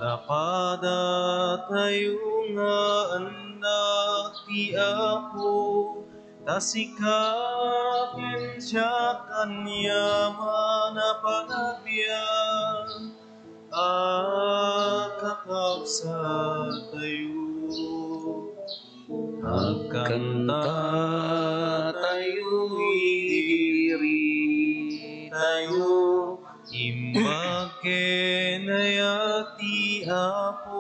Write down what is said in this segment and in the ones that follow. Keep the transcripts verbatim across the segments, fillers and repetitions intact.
Padatayo nga annak ti Apo, ta sika ken siak aniaman a panabian a kakabsatayo. Agkantatayo, igiritayo, imbag ken ayat ti Apotayo.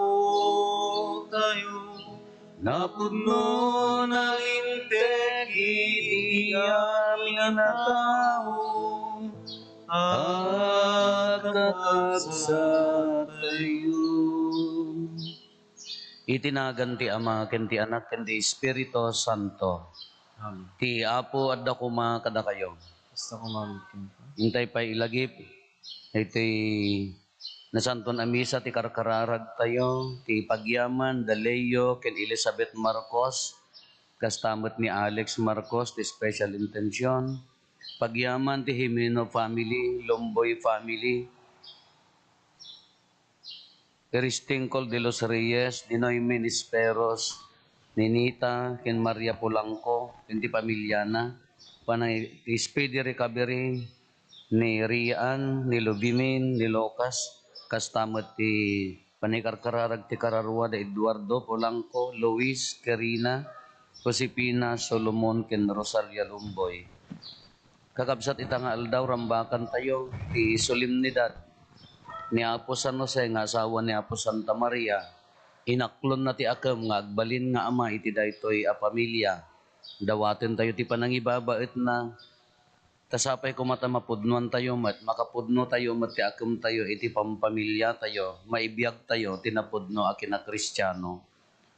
Napudno, nalinteg iti amin a tao a kakabsatayo. Iti nagan ti Ama, ken ti Anak, ken ti Espiritu Santo. Amen. Ti Apo adda koma kadakayo. Basta kumamit kenka. Intay pay ilagip iti Nasantuan a Misa ti karkararagtayo, ti pagyaman da Leo ken Elizabeth Marcos, kasta met ni Alex Marcos ti special intention, pagyaman ti Jimeno family, Lumboy family, Eristingkol de los Reyes, ni Noemin Esperos, ni Nita, ken Maria Polanco, ken ti pamilyana, panang ti speedy recovery ni Rian, ni Lubimin, ni Lucas, kasta met ti panikarkararag ti kararua da Eduardo Polanco, Luis, Karina, Josefina, Solomon, ken Rosalia Lumboy. Kakabsat, ita nga aldaw, rambakantayo ti solemnidad ni Apo San Jose nga asawa ni Apo Santa Maria. Inaklonna ti akem nga agbalin nga ama iti daytoy a pamilia. Dawatentayo ti panangibabaetna. Ta sapay koma ta mapudnoantayo met, makapudnotayo met ti akemtayo iti pampamiliatayo, maibiagtayo ti napudno a kinakristiano.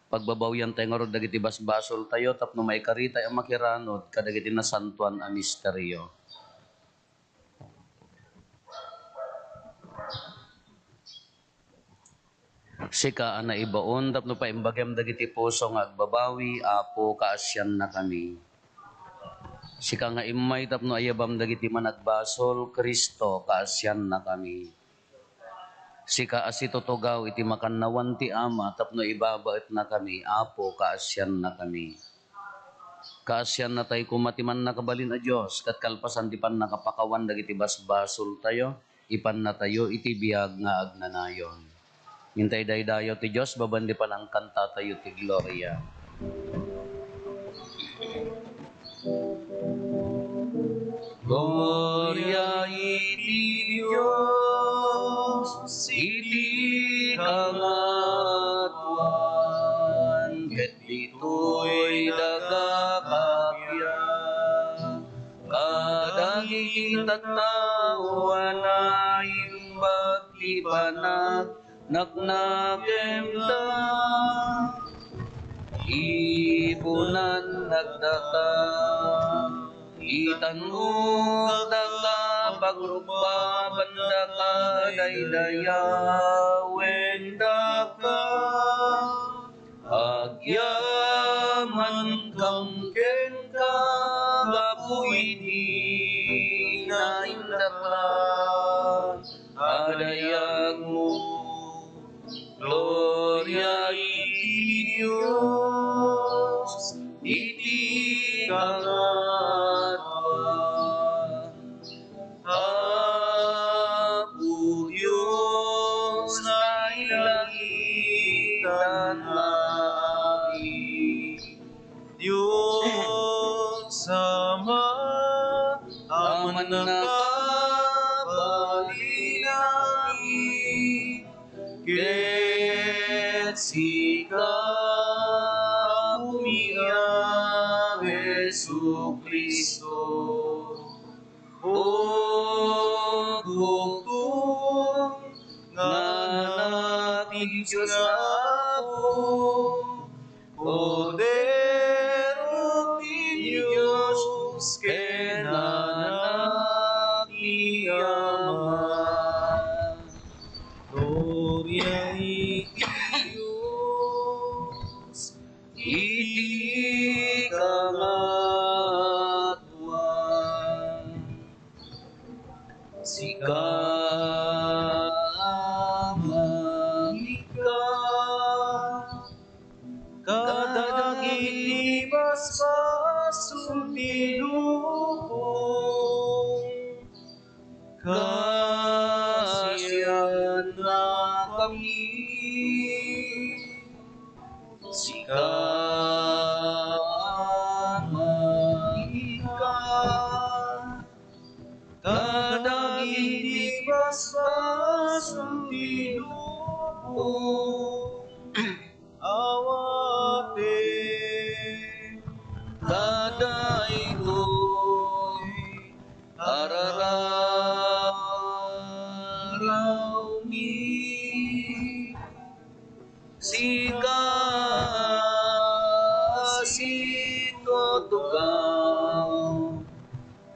Pagbabawiantayo ngarud dagiti basbasoltayo tapno maikaritay a makiranud kadagiti nasantoan a misterio. Sika a naibaon tapno paimbagem dagiti puso nga agbabawi, Apo, kaasiannakami. Sika nga immay tapno ayabam dagiti managbasol, Cristo, kaasiannakami. Sika a situtugaw iti makannawan ti Ama tapno ibabaetnakami, Apo, kaasiannakami. Kaasiannatay koma ti Mannakabalin a Dios, ket kalpasan ti pannakapakawan dagiti basbasoltayo, ipannatayo iti biag nga agnanayon. Intay daydayaw ti Dios babaen ti panangkantatayo ti gloria. Gloria iti Dios iti kangatoan, ket ditoy daga kappia. Kadagiti tattao a naimbag ti panag- naknakemda. Ipunan dagdaka, itannogdaka, pagrubbabandaka, daydayawendaka. Agyamankam kenka, Apo, iti naindaklan a dayagmo. Gloria iti Dios iti kangatoan. Apo Dios, nailangitan nga amin. Dios Ama, a mannakabalin amin, ket sika, Apomi a Jesu-Cristo, O bugtong nga Anak ti Dios nga Apo, Kordero ti Dios ken Anak ti Ama. Gloria iti Dios iti kangatoan. Sika, Amami, Kasiannakami, sika, Ama, ika, kadagiti basbasol ti lubong. Awaten. Kadaytoy arararawmi. Sika, situtugaw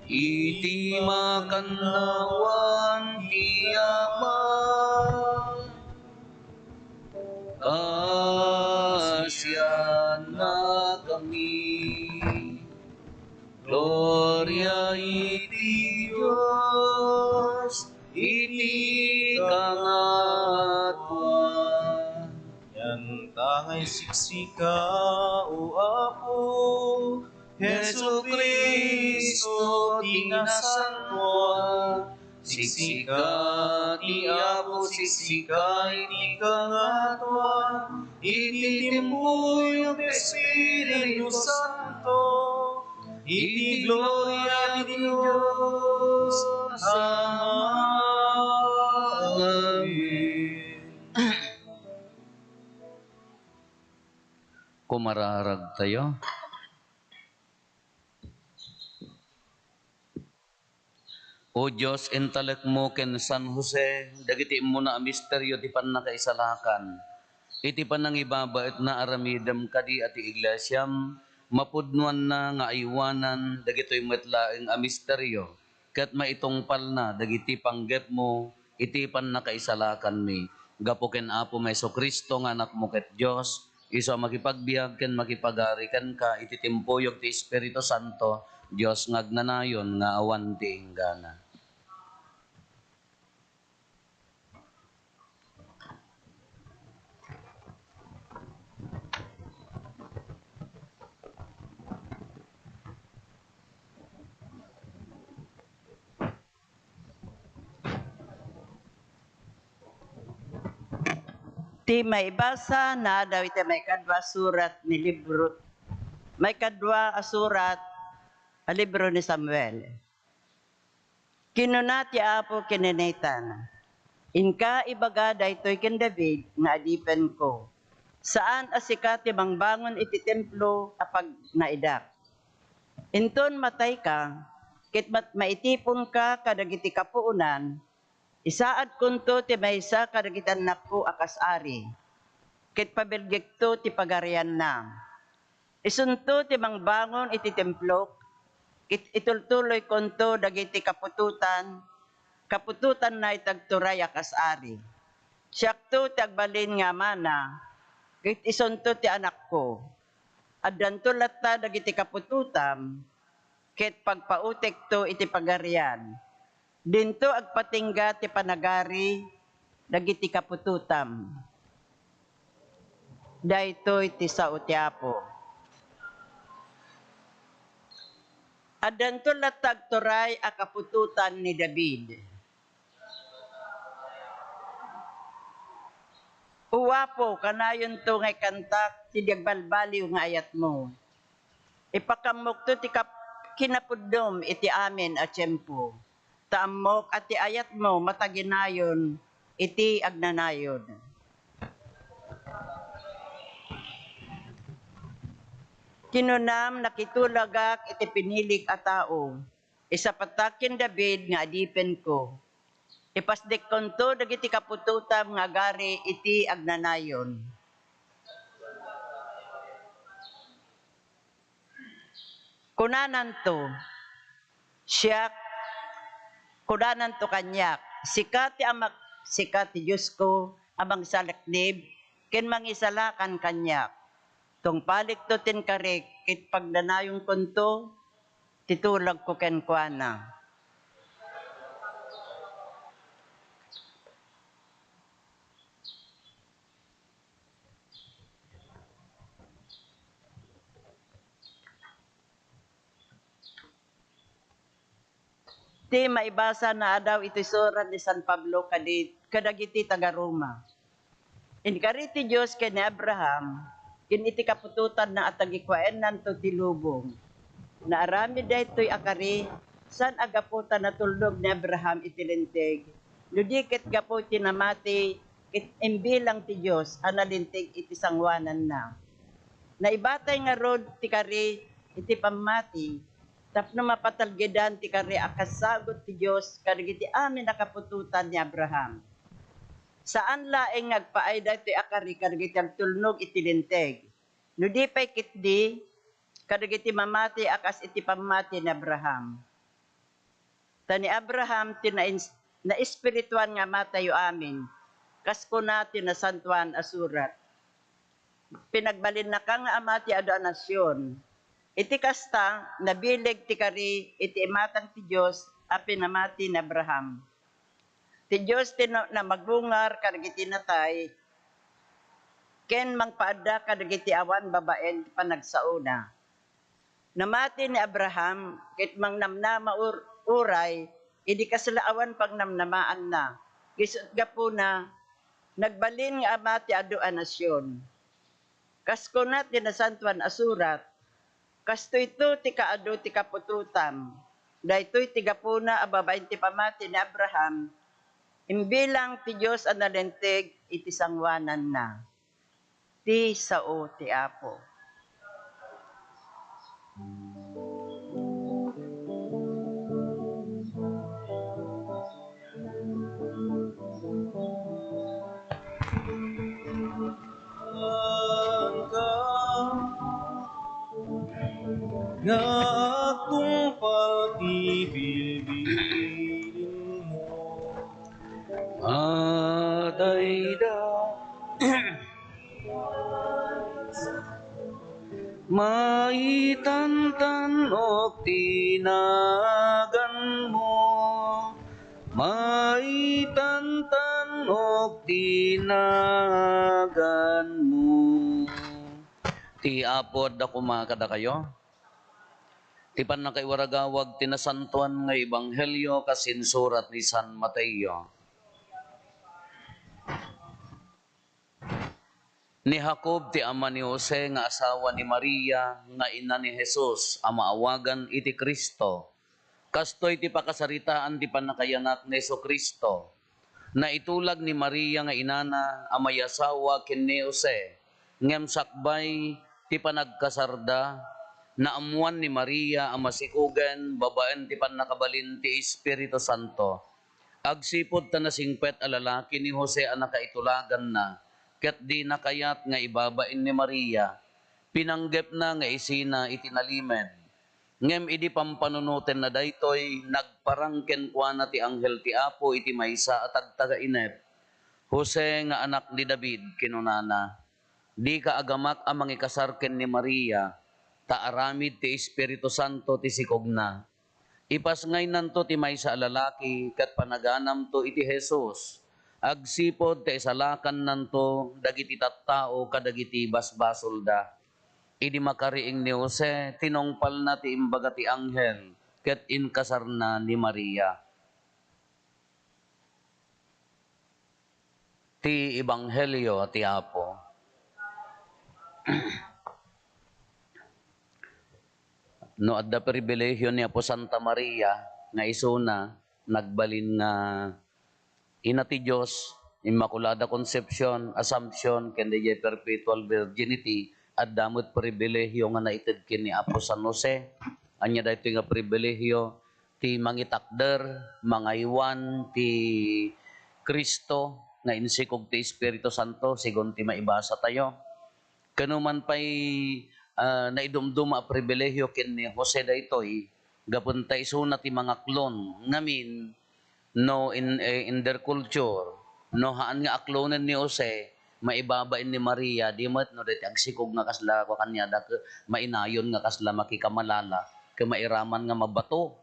iti makannawan ti Ama. Kasiannakami. Gloria iti Dios iti kangatoan. Yanta nga isiksika, O Apo, Jesu-Cristo ti nasantoan. Siksika ti Apo, siksika iti kangatoan, iti timpuyog ti Espiritu Santo, iti gloria ti Dios Ama. Amen. Kumararag tayo. O Dios, intalekmo ken San Jose dagiti immuna a misterio ti pannakaisalakan. Iti panangibabaetna, aramidem kadi a ti iglesiam mapudnoanna nga aywanan dagitoy met laeng a misterio ket maitungpalna dagiti panggepmo iti pannakaisalakanmi. Gapu ken Apomi Jesu-Cristo nga Anakmo ket Dios, isu a makipagbiag ken makipagari kenka iti timpuyog ti Espiritu Santo, Dios nga agnanayon nga awan ti inggana. Ti maibasa naadaw iti maikadua a surat ni libro, maikadua a surat a libro ni Samuel. Kinuna ti Apo ken ni Nathan, "Inka ibaga daytoy ken David nga adipenko, saan a sika ti mangbangon iti templo a pagnaidak. Inton matayka, ket mat-, maitiponka kadagiti kapuonan, isaadkonto ti maysa kadagiti annakko a kas ari, ket pabelgekto ti pagarianna. Isunto ti mangbangon iti templok, ket itultuloykonto dagiti kaputotan, kaputotanna iti agturay a kas ari. Siakto ti agbalin nga amana, ket isunto ti anakko. Addanto latta dagiti kaputotam, ket pagpautekto iti pagarian. Dinto agpatingga ti panagari dagiti kaputotam." Daytoy ti sao ti Apo. Addanto latta agturay a kaputotan ni David. O Apo, kanayonto nga ikantak ti di agbalbaliw nga ayatmo. Ipakammokto ti kap-, kinapudnom iti amin a tiempo. Ta ammok a ti ayatmo mataginayon iti agnanayon. Kinunam, "Nakitulagak iti pinilik a tao. Isapatak ken David nga adipenko. Ipasdekkonto dagiti kaputotam nga agari iti agnanayon." Kunananto, siak, kunananto kaniak, "Sika ti Amak, sika ti Diosko a mangsalaknib ken mangisalakan kaniak. Tungpalikto ti inkarik ket pagdanayonkonto ti tulagko kenkuana." Ti maibasa naadaw iti surat ni San Pablo kadi-, kadagiti taga-Roma. Inkari ti Dios ken ni Abraham, ken iti kaputotanna a tagikuaennanto ti lubong. Naaramid daytoy a kari, saan a gapu ta natulnog ni Abraham iti Linteg, no di ket gapu iti namati ket imbilang ti Dios a nalinteg iti sangoananna. Naibatay ngarud ti kari iti pammati, tapno mapatalgedan ti kari a kasagut ti Dios kadagiti amin a kaputotan ni Abraham. Saan laeng nga agpaay daytoy a kari kadagiti agtulnog iti Linteg, no di pay ketdi kadagiti mamati a kas iti pammati ni Abraham. Ta ni Abraham ti nains-, naespirituan nga amatayo amin, kas kuna ti Nasantoan a Surat, "Pinagbalinnaka nga amati adu a nasion." Iti kasta, nabileg ti kari iti imatang ti Dios a pinamati ni Abraham. Ti Dios ti na-, namagungar kadagiti natay ken mangpaadda kadagiti awan babaen ti panagsaona. Namati ni Abraham ket mangnamnama ur-, uray idi kasla awan pangnamnamaanna. Isut' gapuna, nagbalin nga amati adu a nasion. Kas kuna ti Nasantoan a Surat, "Kastoyto ti kaadu ti kaputotam. Daytoy ti gapuna a babaen ti pammati ni Abraham, imbilang ti Dios a nalinteg iti sangoananna." Ti sao ti Apo. Nga agtungpal ti bilbilinmo. Madayda. Maitantan-ok ti naganmo. Maitantan-ok ti naganmo. Ti Apo adda koma kadakayo. Ti pannakaiwaragawag ti nasantoan nga ebanghelio kas insurat ni San Mateo. Ni Jacob ti ama ni Jose nga asawa ni Maria nga ina ni Jesus a maawagan iti Cristo. Kastoy ti pakasaritaan ti pannakayanak ni Jesu-Cristo. Naitulag ni Maria nga inana a mayasawa ken ni Jose, ngem sakbay ti panagkasarda, naammoan ni Maria a masikogen babaen ti pannakabalin ti Espiritu Santo. Agsipud ta nasingpet a lalaki ni Jose a nakaitulaganna, ket dina kayat nga ibabain ni Maria, pinanggepna nga isina iti nalimed. Ngem idi pampanunotenna daytoy, nagparang kenkuana ti anghel ti Apo iti maysa a tagtagainep, "Jose nga anak ni David," kinunana, "dika agamak a mangikasar ken ni Maria, ta aramid ti Espiritu Santo ti sikogna. Ipasngaynanto ti maysa a lalaki ket panaganamto iti Jesus, agsipud ta isalakannanto dagiti tattao kadagiti basbasolda." Idi makariing ni Jose, tinungpalna ti imbaga ti anghel ket inkasarna ni Maria. Ti Ebanghelio ti Apo. No adda pribilehiyo ni Apo Santa Maria nga isuna, nagbalin nga Ina ti Dios, Immaculada Concepcion, Assumption, ken diay Perpetual Virginity, adda met pribilehiyo nga naited ken ni Apo San Jose. Ania daytoy nga pribilehiyo? Ti mangitakder, mangaywan ti Cristo nga insikog ti Espiritu Santo, sigun ti maibasa tayo. Kano man pay, ah, naidumduma a pribilehiyo ken ni Jose daytoy, gapu ta isuna ti mangaklon. Ngamin, no in, eh, in their culture, no haan nga aklonen ni Jose, maibabain ni Maria, di met no daytoy agsikog nga kasla kaniada, ket mainayon nga kasla makikamalala, ket mairaman nga mabato.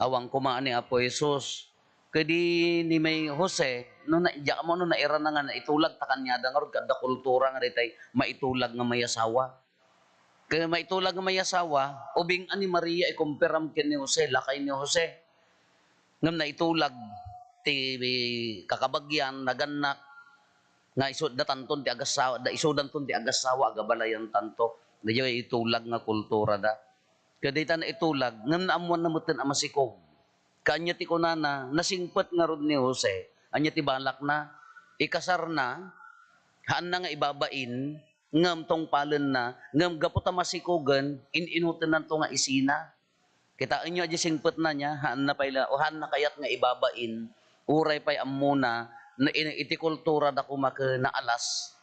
Awan koma ni Apo Jesus. Ket di ni may Jose, no na, diak ammo no nairana nga naitulag ta kaniada ngarud, ket adda kultura nga daytay maitulag nga mayasawa. Ket maitulag nga mayasawa, ubing a ni Maria ikumpiram ken ni Jose, lakay ni Jose. Ngem naitulag ti kakabagian, nagannak, nga isu-, datanton ti agassawa, da isudanton ti agassawa, agabalayantanto. Daydiay itulag nga kulturada. Ket dayta naitulag, ngem naammoanna metten a masikog. Kaanya ti kunana, nasingpet ngarud ni Jose. Ania ti balakna? Ikasarna, haanna nga ibabain, ngem tungpalenna, ngem gapu ta masikogen, in-inutennanto nga isina. Kitaenyo, adi singpetna nia, haanna pay la, o haanna kayat nga ibabain, uray pay ammona, na, in-, iti kulturada koma ket naalas,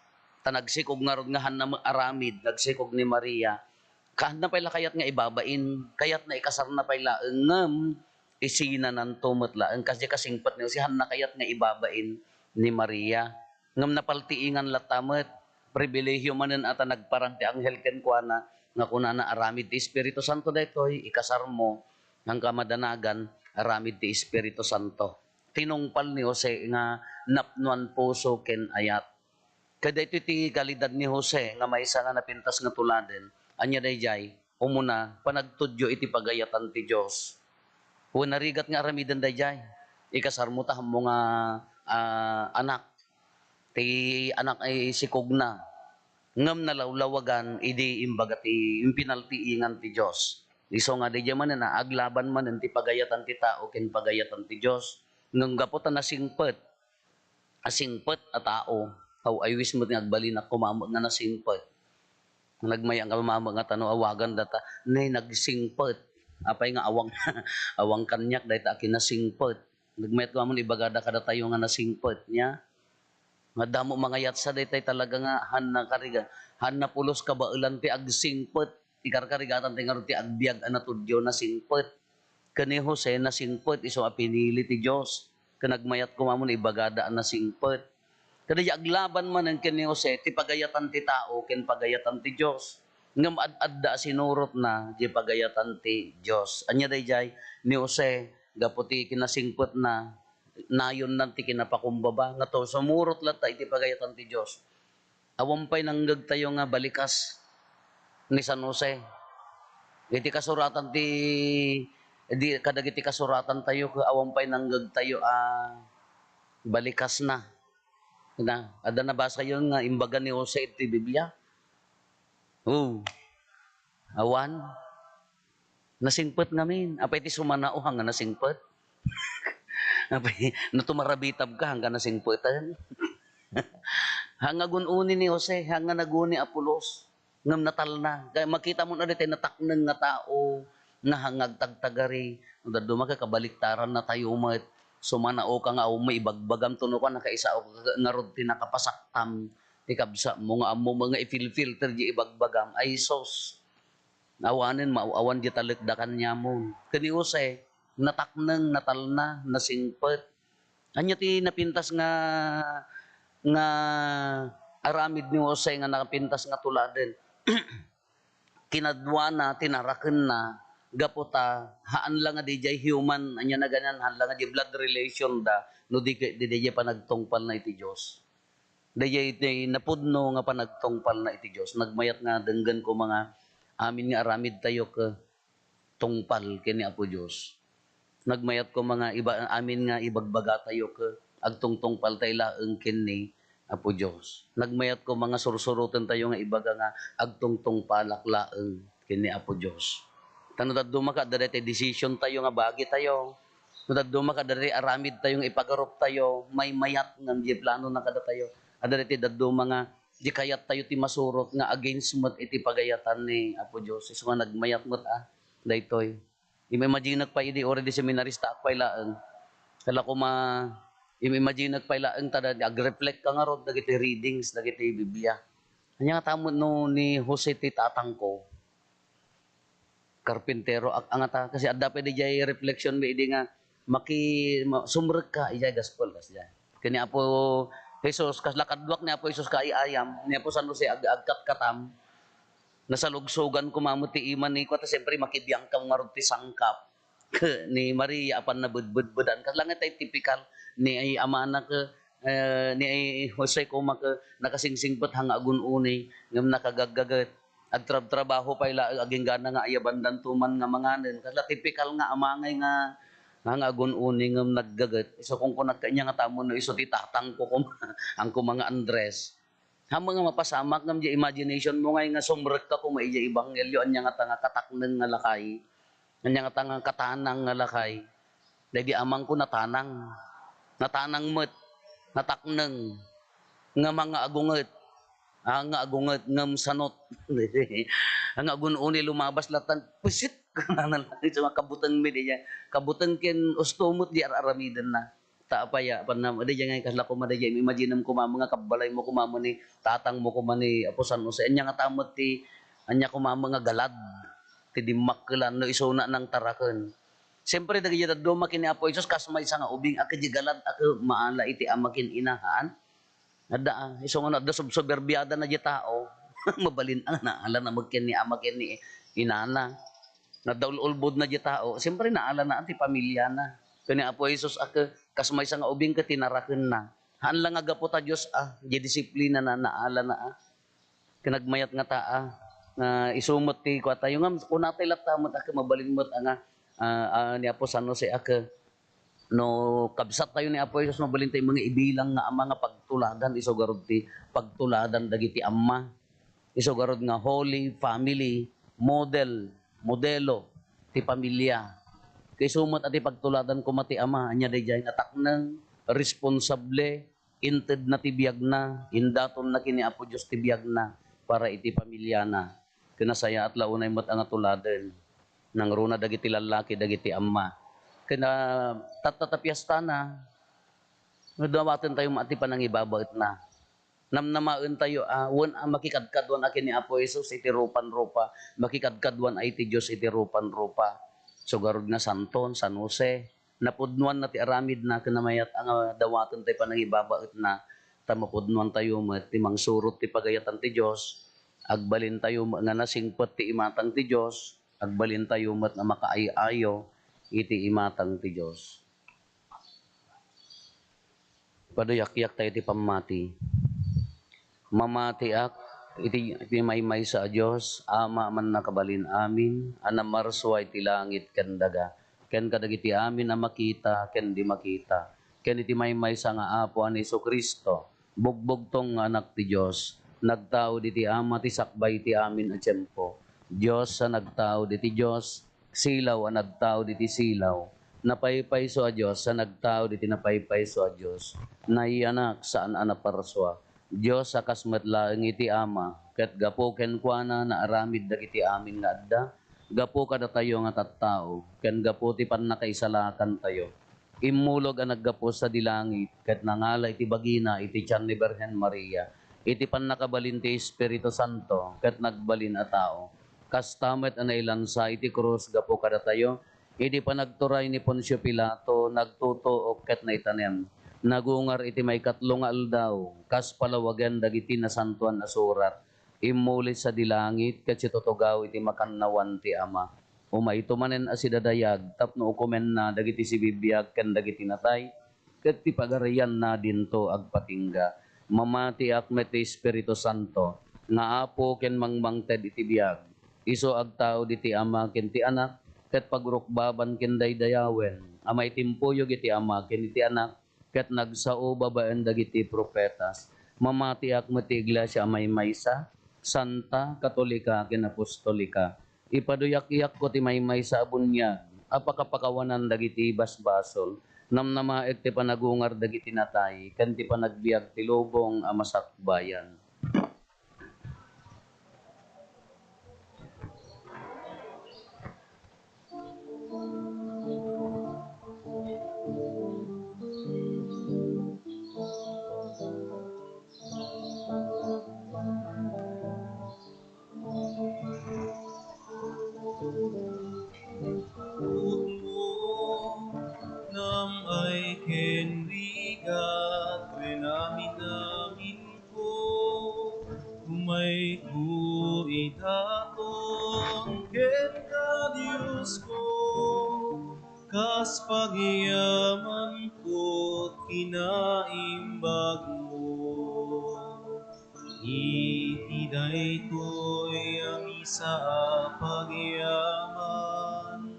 ta nagsikog ngarud nga haanna met aramid, nagsikog ni Maria, haanna pay la kayat nga ibabain, kayatna ikasarna pay laeng, ngem isinananto met laeng, kasdi kasingpet ni Jose, haanna kayat nga ibabain ni Maria. Ngem napaltiingan latta met, pribilehiyo manen a ta nagparang ti anghel kenkuana nga kunana, "Aramid ti Espiritu Santo daytoy, ikasarmo, ngem kamadanagan, aramid ti Espiritu Santo." Tinungpal ni Jose nga napnoan puso ken ayat. Ket daytoy ti kalidad ni Jose nga maysa nga napintas nga tuladen. Ania daydiay? Umuna, panagtudyo iti pagayatan ti Dios. Wen narigat nga aramiden daydiay. Ikasarmo ta ammo nga, ah, anak. Ti anak ay sikogna. Ngem nalawlawagan idi imbaga ti impinaltiingan ti Dios. Isu nga daydiay manen a aglaban manen ti pagayatan ti tao ken pagayatan ti Dios. Ngem gapu ta nasingpet, a singpet a tao. Aw, I wish met nga agbalinak koma met nga nasingpet. Nagmayat koma met nga tano awagan data, "Nay, nagsingpet." Apay nga awang, awang kaniak dayta a kinasingpet. Nagmayat koma met ibagada kadatayo nga nasingpet, nia? Nga damo mangayatsa daytay talaga nga haanna kariga-, haanna pulos kabaelan ti agsingpet. Ti karkarigatan ti ngarud ti agbiag a natudyo, nasingpet. Ken ni Jose, nasingpet isu a pinili ti Dios. Ken nagmayat koma met ibagada a nasingpet. Ket daydiay aglaban manen ken ni Jose ti pagayatan ti tao ken pagayatan ti Dios. Ngem ad-adda a sinurotna diay pagayatan ti Dios. Ania daydiay? Ni Jose, gapu ti kinasingpetna, nayonna ti kinapakumbaba. Ngato, sumurot latta iti pagayatan ti Dios. Awan pay nangngegtayo nga balikas ni San Jose. Iti kasuratan ti, di, kadagiti kasuratantayo, awan pay nangngegtayo a balikasna. Na, adda nabasayo nga imbaga ni Jose iti Biblia? Oh, awan. Nasingpet ngamin. Apay ti sumanao, haan nga nasingpet? Apay, no tumarabitab ka, haan nga nasingpeten? Haan nga gun-oni ni Jose, haan nga naguni a pulos, ngem natalna. Kaya makita mo na ditoy natakneng nga tao, nga haan nga agtagtagari. No dadduma ket kabaliktaran natayo met, sumanao ka nga awan mo ibagbagam, tuno ka nakaisao ka ngarud ti nakapasaktam, ti kabsat mo nga ammo nga ifilfilter di ibagbagam. Ay, sus! Awanen, maaw-awan di talek da kaniamon. Ken ni Jose, natakneng, natalna, nasingpet. Ania ti napintas nga, nga aramid ni Jose nga napintas nga tuladen? Kinaduana ti narakenna, gapu ta, haan la nga didiay human, ania naganian, haan la nga di blood relation da, no di ket didiay panagtungpalna iti Dios. Daydiay ti napudno nga panagtungpalna iti Dios. Nagmayat nga denggen koma nga amin nga aramidtayo ket tungpal ken ni Apo Dios. Nagmayat koma nga iba-, amin nga ibagbagatayo ket agtungtungpaltay laeng ken ni Apo Dios. Nagmayat koma nga sursurotentayo nga ibaga nga agtungtungpalak laeng ken ni Apo Dios. Ta no dadduma ket adda daytoy decision tayo nga bagitayo. No dadduma ket adda daytoy aramidtayo nga ipagaruptayo, maymayat ngem di planona kadatayo. Adda daytoy dadduma nga di kayattayo ti masurot nga against met iti pagayatan ni Apo Dios. Isu nga nagmayat met a daytoy. Im-imaginek pay idi uray di seminaristaak pay laeng. Kala koma, im-imaginek pay laeng ta da-, agreflect ka ngarud dagiti readings dagiti Biblia. Ania nga tammo no ni Jose ti tatangko? Karpintero ak-, angata, kasi adda pay didiay reflection mi idi nga maki-, ma-, sumrekka idiay gaspol, kasdiay. Ken ni Apo Jesus, kasla kaduak ni Apo Jesus kaay-ayam, ni Apo San Jose ag-, agkatkatam, nasalugsogan koma met ti ima ni, kua ta siyempre makibiangkam ngarud ti sangkap. Ni Maria a pannabedbedbedan. Kasla nga tay tipikal ni ay amana ket, eh, ni ay Jose koma ket nakasingsingpet haan nga agun-uni ngem nakagaggaget. Agtrabtrabaho pay laeng agingga nga ayabandanto man nga manganen. Kasla tipikal nga amangay nga, Nga, nga agun-uni ngem naggaget. Isu kunkunak, ania nga tamon no isu ti tatangko koma, ang koma nga Andres. Ammom nga mapasamak ngem diay imagination mo ngay nga sumrekka koma idiay ebanghelio, ania ngata nga katakneng nga lakay. Ania ngata nga katanang nga lakay. Daydi amangko natanang. Natanang met. Natakneng. Ngem nga agunget. Ah, nga agunget ngem sanot. Nga agun-uni lumabas latta, pisit! Isu nga kabutengmi diay. Kabuteng ken usto met diay ar-aramidenna. Ta apay a, panam-, diay nga kasla koma diay, imaginem koma nga kabbalaymo koma ni tatangmo koma ni Apo San Jose. Ania ngata met ti, ania koma nga galad ti dimmakkelan no isuna nangtaraken. Siempre, dagiti dadduma ken ni Apo Jesus, kas maysa nga ubing a ket diay galad a ket maala iti ama ken ina, haan? Adda, ah, isu nga no adda subsoberbiadana diay tao, mabalin a nga naalana met ken ni ama ken ni inana. Nga adda ul-ulbodna diay tao, siempre naalana ti pamiliana. Ken ni Apo Jesus a ke-, kas maysa nga ubing ket tinarakenna. Haan la nga gapu ta Dios, ah, diay disiplinana, naalana, ah. Ken nagmayat ngata, ah, nga isu met ti kuatayo ngem kunatayo latta met a ke-, mabalin met a nga, ah, ah, ni Apo San Jose a ke-, No kabsattayo ni Apo Jesus, mabalintayo nga ibilang nga ama nga pagtuladan, isu garud ti pagtuladan dagiti ama. Isu garud nga holy family model, modelo ti pamilia. Ket isu met a ti pagtuladan koma ti ama, ania daydiay nga takneng, responsable, intedna ti biagna, indatonna ken ni Apo Dios ti biagna para iti pamiliana. Ken nasayaat la unay met a nga tuladen. Nangruna dagiti lallaki dagiti amma. Ken, ah, tatta ta piestana, nga dawatentayo met ti panangibabaetna. Namnamaentayo a wen a makikadkaduan a ken ni Apo Jesus iti rupan-rupa, makikadkaduan a iti Dios iti rupan-rupa. Isu garud nga Santon, San Jose, napudnoanna ti aramidna ken namayat a nga dawatentayo panangibabaetna, ta mapudnoantayo met ti mangsurot ti pagayatan ti Dios, agbalintayo met nga nasingpet ti imatang ti Dios, agbalintayo met nga makaay-ayo iti imatang ti Dios. Paduyakyak tayo ti pammati. Mamatiak iti, iti maymaysa a Dios, Ama a mannakabalin amin, a namarsua iti langit ken daga, ken kadagiti amin a makita ken di makita, ken iti maymaysa nga Apo a ni Jesu-Cristo, bugbugtong nga Anak ti Dios, nagtaud iti Ama ti sakbay iti amin a tiempo. Dios a nagtaud iti Dios, silaw a nagtaud iti silaw, napaypayso a Dios a nagtaud iti napaypayso a Dios, naiyanak saan a naparsua, Dios a kas met laeng iti Ama, ket gapu kenkuana naaramid dagiti amin nga adda, gapu kadatayo nga tattao, ken gapu ti pannakaisalakantayo. Immulog a naggapu sadi langit, ket nangala iti bagina iti tian ni Birhen Maria, iti pannakabalin ti Espiritu Santo, ket nagbalin a tao. Kasta met a nailansa iti krus gapu kadatayo, idi panagturay ni Poncio Pilato, nagtutuok ket naitanem. Nagungar iti maikatlo nga aldaw, kas palawagen dagiti Nasantoan a Surat, immuli sadi langit ket situtugaw iti makannawan ti Ama. Umayto manen a sidadayag tapno ukomenna dagiti sibibiag ken dagiti natay, ket ti pagarianna dinto agpatingga. Mamatiak met ti Espiritu Santo, nga Apo ken mangmangted iti biag. Isu agtaud iti Ama ken ti Anak, ket pagrukbaban ken daydayawen a maitimpuyog iti Ama ken iti Anak, ket nagsao babaen dagiti profetas. Mamatiak met ti Iglesia a maymaysa, santa, katolika, ken apostolika. Ipaduyakko ti maymaysa a buniag a pakapakawanan dagiti basbasol, namnamaek ti panagungar dagiti natay, ken ti panagbiag ti lubong a masakbayan. Ngem ay ken rigat ken amin-amin ko, umayko idaton kenka, Diosko, kas pagyamanko kinaimbagmo. Iti daytoy a misa a pagyaman,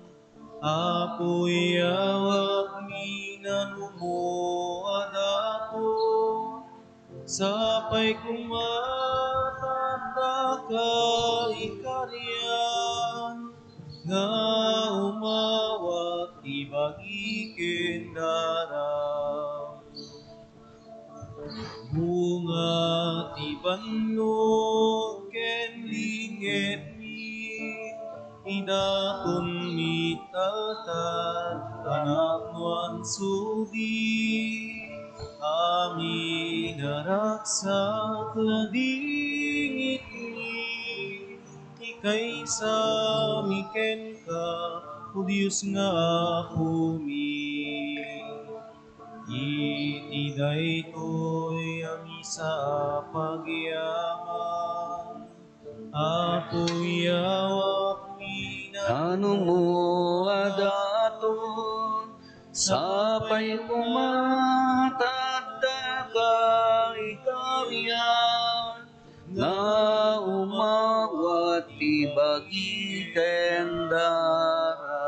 Apo, iyawakmi nanumo a daton, sapay koma ta addaka ikarian, nga umawat ti bagi ken dara. Bunga ti bannog ken lingepmi, idatonmi taltal a napno ansudi. Amin a ragsak, ladingitmi, ikaysami kenka, O Dios nga Apomi. Iti daytoy a misa a pagyaman, Apo, iyawakmi nanumo a daton, sapay koma ta addaka ikarian, nga umawat ti bagi ken dara.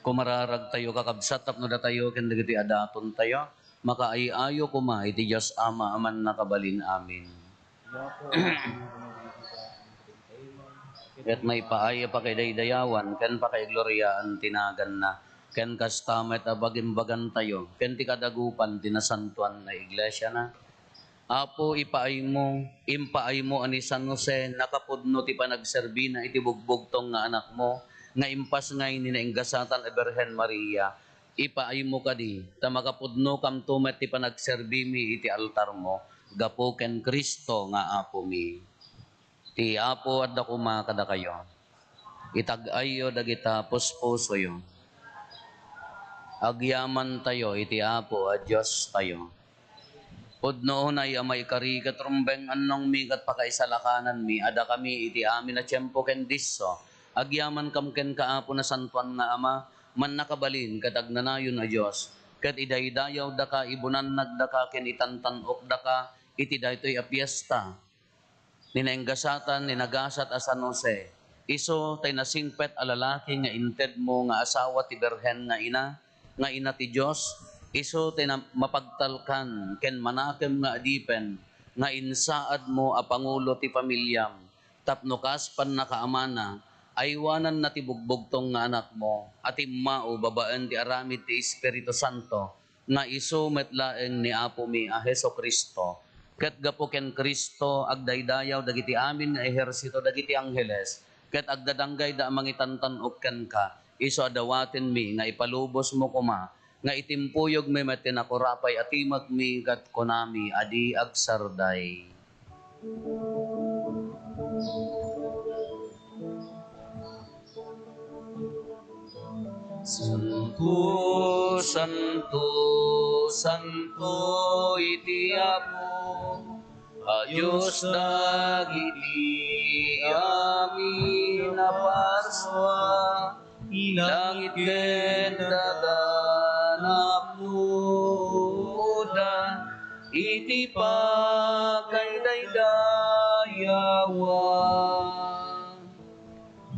Kumararagtayo, kakabsat, tapno datayo ken dagiti a datontayo, makaay-ayo koma iti Dios Ama a Mannakabalin. Amin. Ket maipaay a pakidaydayawan ken pakaigloriaan ti naganna, ken kasta met a bagimbagantayo ken ti kadagupan ti nasantoan nga iglesiana. Apo, ipaaymo, impaaymo a ni San Jose nakapudno ti panagserbina iti bugbugtong nga anakmo nga impasngay ni nainggasatan a Birhen Maria. Ipaaymo kadi ta makapudnokamto met ti panagserbimi iti altarmo gapu ken Cristo nga Apomi. Ti Apo adda koma kadakayo. Itag-ayyo dagita puspusoyo. Agyamantayo iti Apo a Diostayo. Pudno unay a maikari ket rumbeng-annongmi ket pakaisalakananmi a dakami iti amin a tiempo ken disso, agyamankam kenka, Apo, nasantoan nga Ama, mannakabalin ket agnanayon a Dios, ket idaydayawdaka, ibunannagdaka ken itantan-okdaka iti daytoy a fiesta ni nainggasatan ni nagasat a San Jose. Isu tay nasingpet a lalaki nga intedmo nga asawa ti Birhen nga Ina, nga Ina ti Dios. Isu tay na-, mapagtalkan ken manakem nga adipen nga insaadmo a pangulo ti familiam, tapno kas pannakaamana, aywananna ti bugbugtong nga anakmo a timmao babaen ti aramid ti Espiritu Santo, nga isu met laeng ni Apomi a Jesu-Cristo. Ket gapu ken Cristo, agdaydayaw dagiti amin nga ehersito dagiti angheles, ket agdadanggayda a mangitantan-ok kenka. Isu a dawatenmi nga ipalubosmo koma, nga itimpuyogmi met ti nakurapay a timekmi ket kunami a di agsarday. Santo, santo, santo iti Apo a Dios dagiti amin a parsua. Ti langit ken daga napnoda iti pagkaydaydayawan.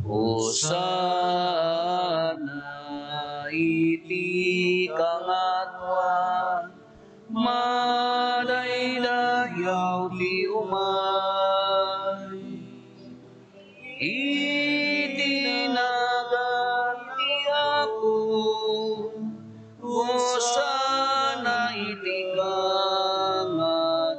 Hosanna iti kangatoan. Madaydayaw ti umay iti nagan ti Apo. Hosanna iti kangatoan.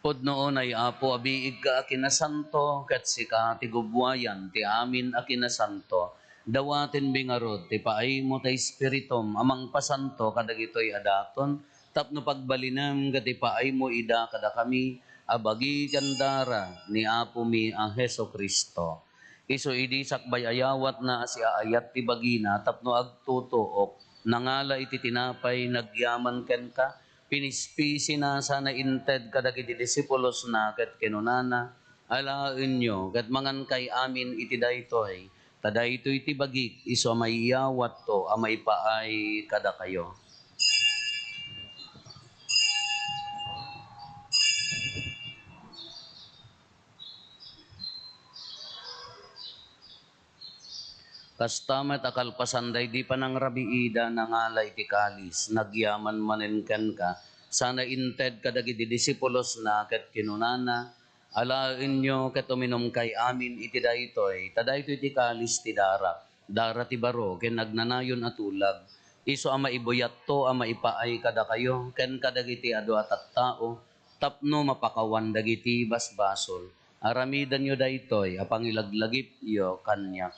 Pudno unay, Apo, a biigka a kinasanto, ket sika ti gubbuayan ti amin a kinasanto. Dawatenmi ngarud ti paaymo ti Espiritum a mangpasanto kadagitoy a daton, tapno pagbalinem ket ipaaymo ida kadakami a bagi ken dara ni Apomi a Jesu-Cristo. Isu idi sakbay a yawatna a siaayat ti bagina tapno agtutuok, nangala iti tinapay, nagyaman kenka, pinispisina sana inted kadagiti disipulosna ket kinunana, "Alaenyo ket mangankay amin iti daytoy, ta daytoy ti bagik isu a maiyawatto a maipaay kadakayo." Kasta met a kalpasan daydi panangrabiida, nangala iti kalis, nagyaman manen kenka, sana inted kadagiti disipulosna, ket kinunana, "Alaenyo ket uminumkay amin iti daytoy, ta daytoy ti kalis ti darak, dara ti baro ken agnanayon a tulag, isu a maibuyatto a maipaay kadakayo ken kadagiti adu a tattao tapno mapakawan dagiti basbasol. Aramidenyo daytoy a pangilaglagipyo kaniak."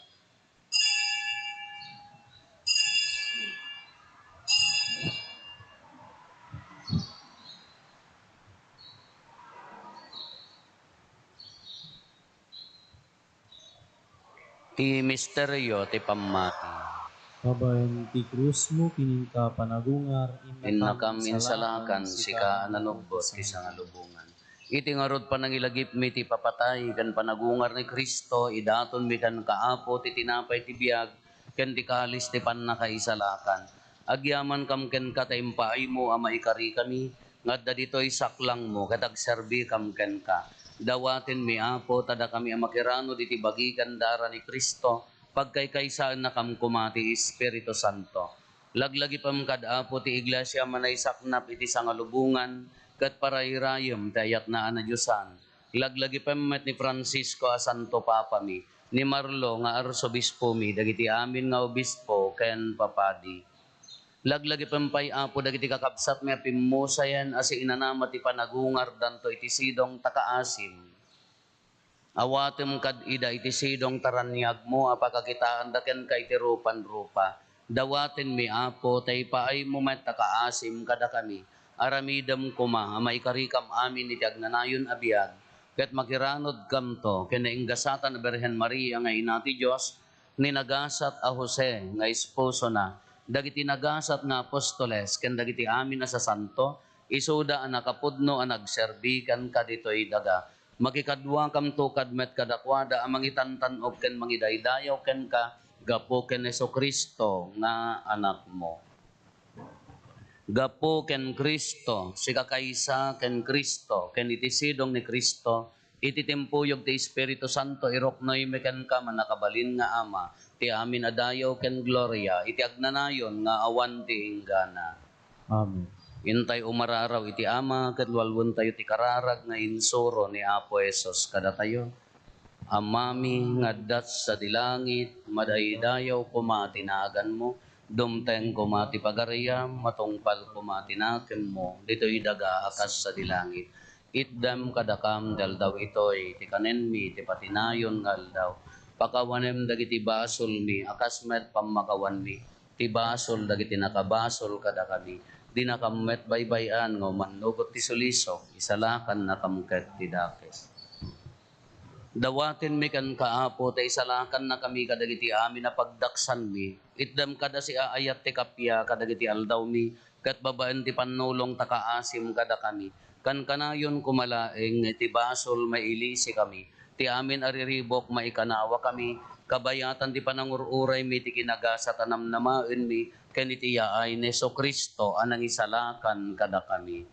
Ti misterio ti pammati. Babaen ti krusmo, kininka panagungar, innakam insalakan, sika a nanubbot ti sangalubongan. Iti ngarud panangilagipmi ti ipapatay ken panagungar ni Cristo, idatonmi kenka, Apo, ti tinapay ti biag ken ti kalis ti pannakaisalakan. Agyamankam kenka ta impaaymo a maikarikami nga adda ditoy saklangmo ket agserbikam kenka. Dawatenmi, Apo, ta dakami a makiranod iti bagi ken dara ni Cristo, pagkaykaysaennakam koma ti Espiritu Santo. Laglagipem kad, Apo, ti Iglesia a naisaknap iti sangalubongan ket parayrayem ti ayatna a nadiosan. Laglagipem met ni Francisco a Santo Papami, ni Marlo nga Arsobispomi, dagiti amin nga obispo ken papadi. Laglagipem pay, Apo, dagiti kakabsatmi a pimmusayen a siinanama ti panagungardanto iti sidong ta kaasim. Awatem kad ida iti sidong ta raniagmo a pakakitaanda kenka iti rupan-rupa. Dawatenmi, Apo, ta ipaaymo met a kaasim kadakami. Aramidem koma a maikarikam amin iti agnanayon a biag, ket makiranodkamto ken nainggasatan a Birhen Maria nga Ina ti Dios, ni nagasat a Jose nga esposona, dagiti nagasat nga apostoles, ken dagiti amin a sasanto, isuda a nakapudno a nagserbi kenka ditoy daga. Makikaduakamto kad met kadakuada a mangitantan-ok ken mangidaydayaw kenka gapu ken Jesu-Cristo nga Anakmo. Gapu ken Cristo, sika kaysa ken Cristo, ken iti sidong ni Cristo, iti timpuyog ti Espiritu Santo, iruknoymi kenka, mannakabalin nga Ama, ti amin a dayaw ken gloria iti agnanayon nga awan ti inggana. Amen. Intay umararaw iti Ama, ket walwentayo ti kararag nga insuro ni Apo Jesus kadatayo. Amami nga adda sadi langit, madaydayaw koma ti naganmo, dumteng koma ti pagariam, matungpal koma ti nakemmo, ditoy daga a kas sadi langit. Itdem kadakam ti aldaw itoy, ti kanenmi, ti patinayon nga aldaw. Pakawanem dagiti basolmi, a kas met pammakawanmi, ti basol dagiti nakabasol kadakami. Dinakam met baybay-an nga umannugot ti sulisok, isalakannakam ket ti dakes. Dawatenmi kenka, Apo, ta isalakannakami kadagiti amin a pagdaksanmi. Itdem kada siaayat ti kappia kadagiti aldawmi, ket babaen ti pannulong ta kaasim kadakami. Kankanayon koma laeng nga iti basol mailisikami, ti amin a riribuk maikanawakami, kabayatan ti panangur-uraymi ti kinagasat a namnamaenmi, ken iti yaay ni Jesu-Cristo a nangisalakan kadakami.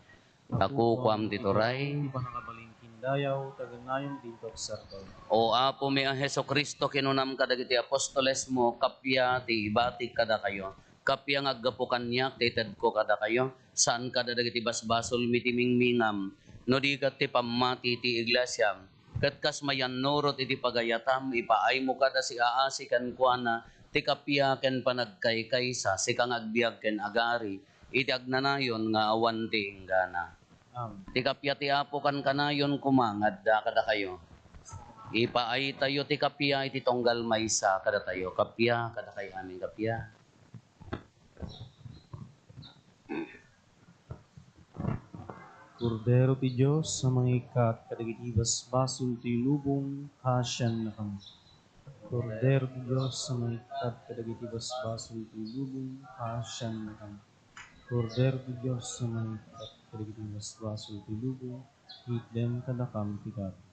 Ta kukuam ti turay, ti pannakabalin ken dayaw, ti agnanayon ken ti agserbi. O Apomi a Jesu-Cristo, kinunam kadagiti apostolesmo, kappia ti ibatik kadakayo. Kappia nga aggapu kaniak ti itedko kadakayo, saan kada dagiti basbasolmi ti mingmingam, no di ket ti pammati ti iglesiam. Ket kas mayannurot iti pagayatam, ipaaymo kada siaasi kenkuana ti kappia ken panagkaykaysa, sika nga agbiag ken agari iti agnanayon nga awan ti inggana. Amen. Ti kappia ti Apo kankanayon koma nga adda kadakayo. Ipaaytayo ti kappia iti tunggal maysa kadatayo. Kappia, kadakay amin kappia. Kordero ti Dios a mangikkat kadagiti basbasol ti lubong, kaasiannakami. Kordero ti Dios a mangikkat kadagiti basbasol ti lubong, kaasiannakami. Kordero ti Dios a mangikkat kadagiti basbasol ti lubong, itdem kadakam ti kappia.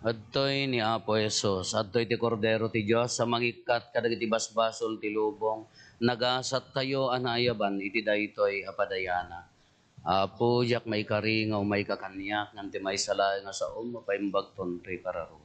Adtoy ni Apo Jesus, adtoy ti Kordero ti Dios a mangikkat kadagiti basbasol ti lubong. Nagasattayo a naayaban iti daytoy a padayana. Apo, diak maikari nga umayka kaniak, ngem ti maysa laeng a saom, mapaimbagton toy kararua.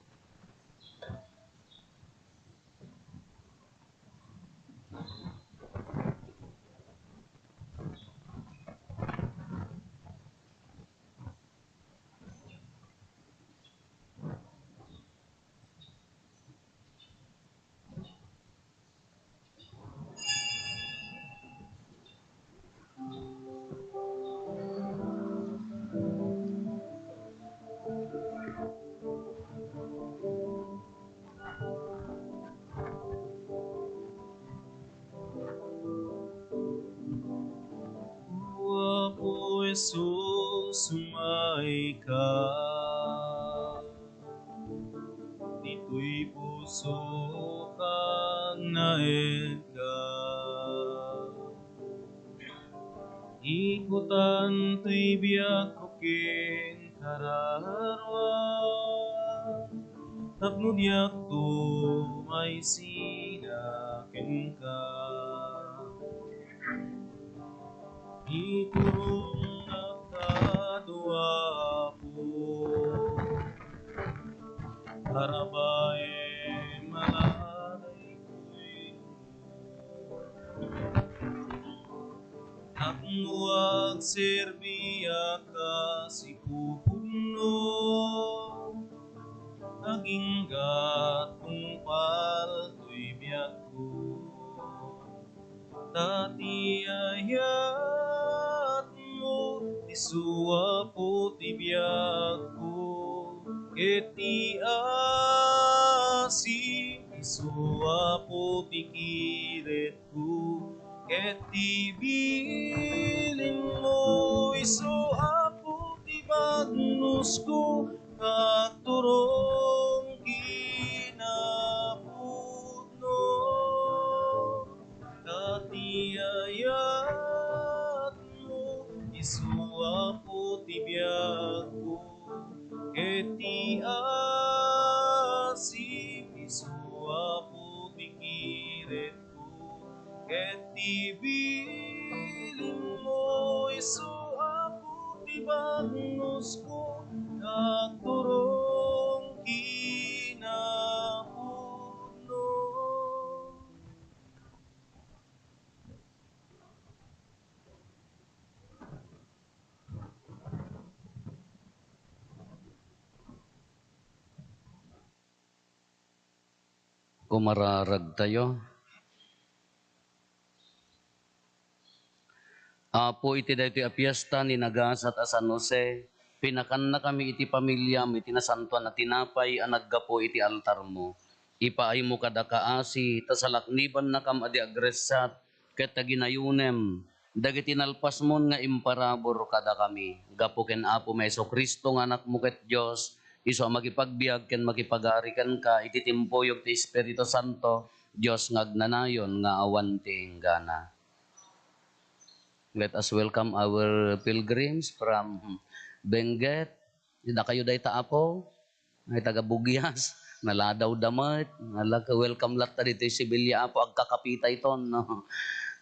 O Apo Jesus, umayka. Ditoy pusok agnaedka. Ikutan toy biagko ken kararua, tapno diakto maisina kenka. Iturongak kano, Apo, para bain malaykoy. Tapno agserbiak kas ipupudno, agingga tungpal toy biagko. Ta ti ayatmo, isu Apo ti biagko, ket ti asi, isu Apo ti kiretko, ket ti bilinmo, isu Apo ti bagnosko, nga agturong kinapudno. Ta ti ayatmo, isu Apo ti biagko, ket ti asim, isu Apo ti kiretko, ket ti bilinmo, isu Apo ti bagnosko, nga agturong kinapudno. Kumararagtayo. Apo, iti daytoy a fiesta ni nagasat a San Jose, pinakannakami iti pamiliam iti nasantoan a tinapay a naggapu iti altarmo. Ipaaymo kada kaasi, ta salaknibannakam a di agressat, ket ta ginayonem dagiti nalpasmon nga imparabur kadakami. Gapu ken Apomi a Jesu-Cristo nga Anakmo ket Dios, isu a makipagbiag ken makipagari kenka iti timpuyog ti Espiritu Santo, Dios nga agnanayon nga awan ti inggana. Let us welcome our pilgrims from Benguet. Dakayo dayta, Apo. Ay, taga Buguias. Naladaw da met. Nalaka-, welcome latta ditoy Sevilla, Apo. Agkakapitayton, no?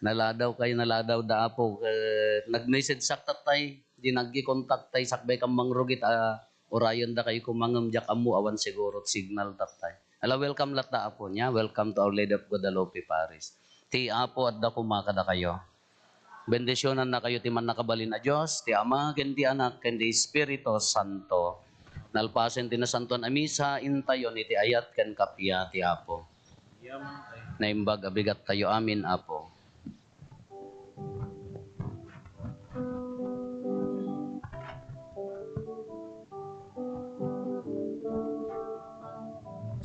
Naladaw kayo, naladaw da, Apo. Eh, nag-message sak tattay. Di nagki-contact tay sakbay kan mangrugit, ah, urayan da kayo kumangem, diak ammo awan siguro signal tattay. Ala, welcome latta, Apo, nia. Welcome to Our Lady of Guadalupe Parish. Ti Apo adda koma kadakayo. Bendisionannakayo ti Mannakabalin a Dios, ti Ama, ken ti Anak, ken ti Espiritu Santo. Nalpasen ti Nasantoan a Misa, intayon iti ayat ken kappia ti Apo. Naimbag a bigattayo amin, Apo.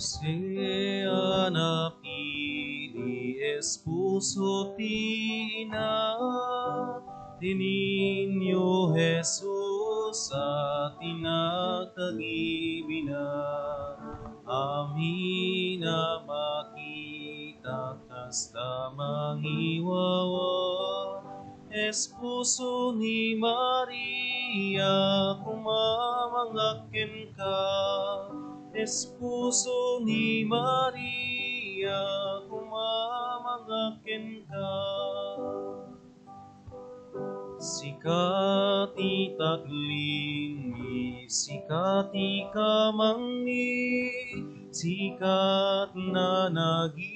Jose a napili, esposo ti ina ti Niño Jesus a tinagtagibina. Amin a makita kasta mangiwawa, esposo ni Maria, kumamangak kenka, Esposo ni Maria, kumamangak kenka. Sika ti taglimmi, sika ti kamangni, sika ti nanagibini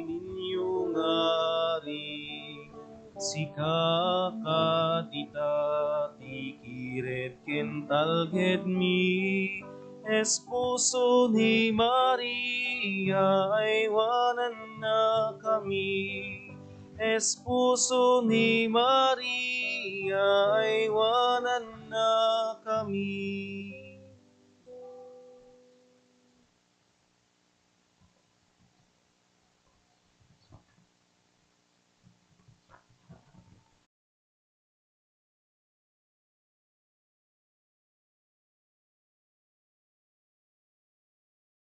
ninyo nga Ari. Sika kadita ti kired ken talgedmi, Esposo ni Maria, aywanannakami. Esposo ni Maria, aywanannakami.